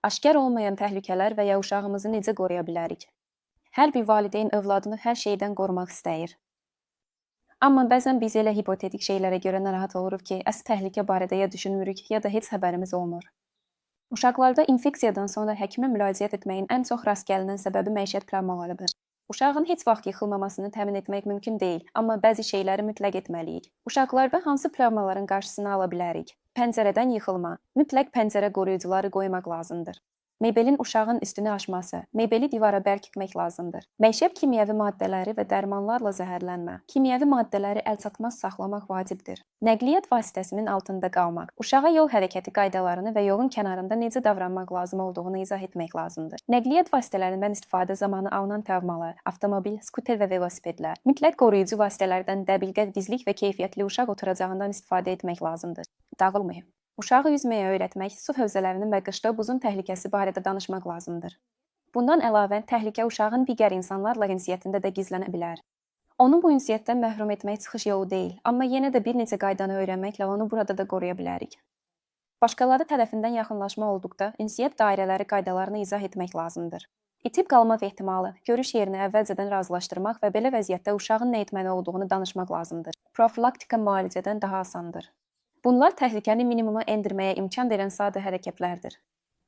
Aşkar olmayan təhlükələr və ya uşağımızı necə qoruya bilərik? Hər bir valideyn övladını hər şeydən qorumaq istəyir. Amma bəzən biz elə hipotetik şeylərə görə narahat oluruq ki, əsl təhlükə barədə ya düşünmürük, ya da heç xəbərimiz olmur. Uşaqlarda infeksiyadan sonra həkimə müraciət etməyin ən çox rast gəlinən səbəbi məişət travmalarıdır. Uşağın heç vaxt yıxılmamasını təmin etmək mümkün deyil, amma bəzi şeyləri mütləq etməliyik. Uşaqlarda hansı travmaların qarşısını ala bilərik? Pəncərədən yıxılma. Mütləq pəncərə qoruyucuları qoymaq lazımdır. Mebelin uşağın üstünə aşması, mebeli divara bərkitmək lazımdır. Məişət kimyəvi maddələri və dərmanlarla zəhərlənmə. Kimyəvi maddələri əlçatmaz saxlamaq vacibdir. Nəqliyyat vasitəsinin altında qalmaq. Uşağa yol hərəkəti qaydalarını və yolun kənarında necə davranmaq lazım olduğunu izah etmək lazımdır. Nəqliyyat vasitələrindən istifadə zamanı alınan travmalar, avtomobil, skuter və velosipedlər. Mütləq qoruyucu vasitələrdən dəbilqə, dizlik və keyfiyyətli uşaq oturacağından istifadə etmək lazımdır. Dağılmayın. Uşağı üzməyə öyrətmək, su hövzələrinin və qışda buzun təhlükəsi barədə danışmaq lazımdır. Bundan əlavə, təhlükə uşağın digər insanlarla ünsiyyətində də gizlənə bilər. Onu bu ünsiyyətdən məhrum etmək çıxış yolu deyil, amma yenə də bir neçə qaydanı öyrənməklə onu burada da qoruya bilərik. Başqaları tərəfindən yaxınlaşma olduqda ünsiyyət dairələri qaydalarını izah etmək lazımdır. İtib qalmaq ehtimalı, görüş yerini əvvəlcədən razılaşdırmaq və belə vəziyyətdə uşağın nə etməli olduğunu danışmaq lazımdır. Profilaktika müalicədən daha asandır. Bunlar təhlükəni minimuma endirməyə imkan verən sadə hərəkətlərdir.